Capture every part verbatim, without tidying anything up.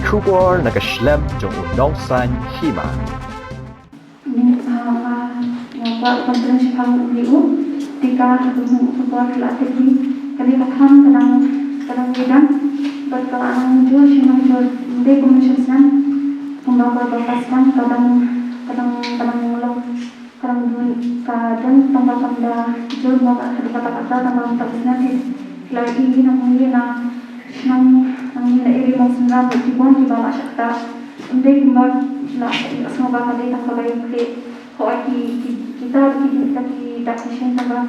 Khubor na ka shlem jong u nongsan hima. Ni, ah, ah, nga kwah ban kren shaphang une u tika ha ka khubor ka la tip hi. Kane ka khlam ka dang, ka dang ïadon bad ka la nang jur shi nang jur. Ym dei kum shisien, kumba ka ba ka sdang ka dang, ka dang, ka dang long, ka dang dun, ka dang tang ba kam da jur mo ka, ka dang ka ta ka ta tang ba kam da sdang ki. La i na ngi na shnong, na ngi na area Mawsynram ki bun ki ba la shakta. Ym dei kumba la, la sngew ba ka dei tang ka bai kli. Hooid ki, ki, kita ki, kita ki dak ki shin tang ba.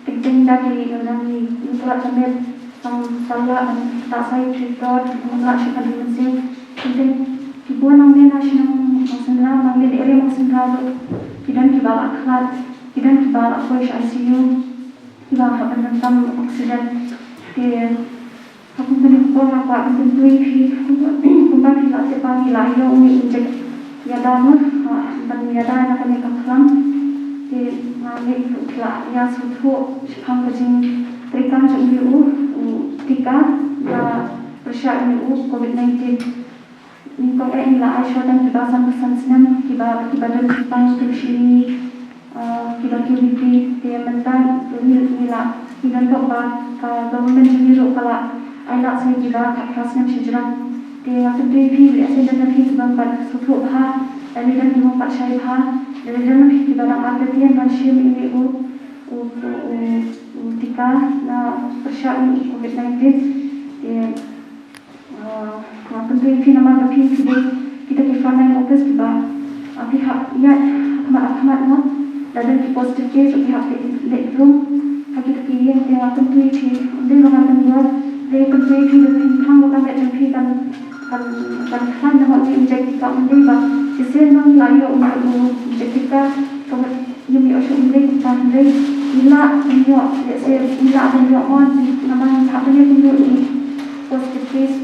Ki ding da ki, na ngi, ngi la ka met, tang sala, tang ta sai ki dot, ngi la shi ka ding sing. Ki ding, ki bun nang ne na shnong Mawsynram, nang ne area Mawsynram. Ki don ki ba la khlad, ki don ki ba la poi sha I C U. Ki ba hap ban tam oxygen. Te ha kum kane ka por nga kwah ban kyntu ïa phi, kumba phi la tip ba phi la ïoh une u injek ïada mo, ha, ban ïada na kane ka khlam. Te nga ngeit phi la ïa sngewthuh shaphang ka jingtrei kam jong une u, u tika, ïa pyrshah une u covid nineteen. Nyngkong eh ngi la ai shuwa tang kiba sanphew san snem, kiba, kiba don tang tymshini, ah, kiba Q V P, te mynta ngi, ngi la, ngi don tang ba, ah, government jong ngi ruh ka la ai lad shuwa kiba khatphra snem shajrong. Te nga kyntu ïa phi, lehse don na phi kiba ym pat sngewthuh bha, lane don kiba ym pat shai bha, lane don na phi kiba dang artatien ban shim ïa une u, u, u, u, u tika na pyrshah une u covid nineteen. Te Ah, nga kyntu ïa phi namar ba phi, phi dei kita ki frontline workers kiba, ah, phi hap ïaid ha khmat ha khmat mo. Lada don ki positive case ruh phi hap leit rung ha kita ki ïing. Te nga kyntu ïa phi, ym dei ba nga kyntu, dei kyntu ïa phi ba phin khang ba ka met jong phi kan, kan, kan khlaiñ namar u injek tika, ym dei ba shisien ba ngi la ïoh u injek tika, ka met Ngim ïoh shuh, ym dei kumta, hynrei ngi lah ban ïoh, let's say ngi lah ban ïoh mon, namar ngi hap ban ïakynduh ïa ki positive case.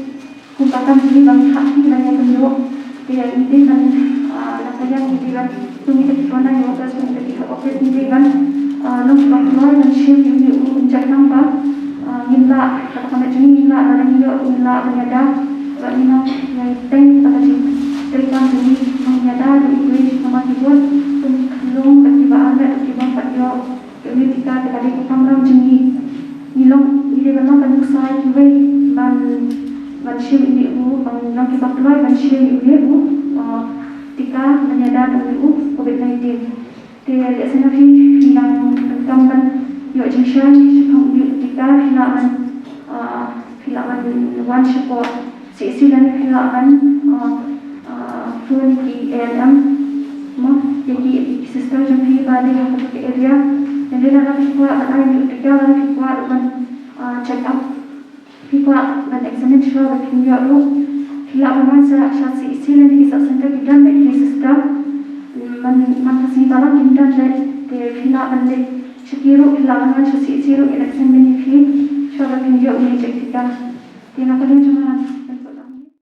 Kumta kam jong ngi ba ngi hap hi ban ïakynduh. Te ngi dei ban, ah, na ka liang ngi dei ban, to ngi dei ki frontline workers, to ngi dei ki health workers, ngi dei ban, ah, long kiba kloi ban shim ïa une u injek namar ba, ah, ngim lah, kata ka met jong ngi ngim lah, lada ngi ïoh ngim lah ban ïada. Bad ngi nang ïai teng kata ka jingtrei kam jong ngi, nang ïada ruh iwei namar ki bun, to ngi khlong bad kiba armet ruh ki bym pat ïoh. Te une u tika te ka dei ka kamram jong ngi. Ngi long, ngi dei ban long ka nuksa kiwei ban, ban shim ïa une u, ban long kiba kloi ban shim ïa une u, ah, tika ban ïada da une u covid nineteen. Te lehse na phi, phi dang donkam ban ïoh jingshai shaphang une u tika, phi lah ban, ah, phi lah ban wan shapoh C H C lane phi lah ban, ah, ah, phone ki A N M mo, ïa ki, ïa ki sister jong phi ba dei ha kata ka area. Lane lada phi kwah ban ai une u tika, lada phi kwah ban, ah, check up, phi kwah ban examine shuwa ba phin ïoh ruh, phi lah ban wan sha, sha C H C lane ki sub center, ki don bad ki sister. Man, man ka sngi ba la kim don bad, te phi lah ban leit sha ki ruh, phi lah ban wan sha C H C ruh, kin examine ïa phi shuwa ba phin ïoh une u injek tika. Te na ka liang jong nga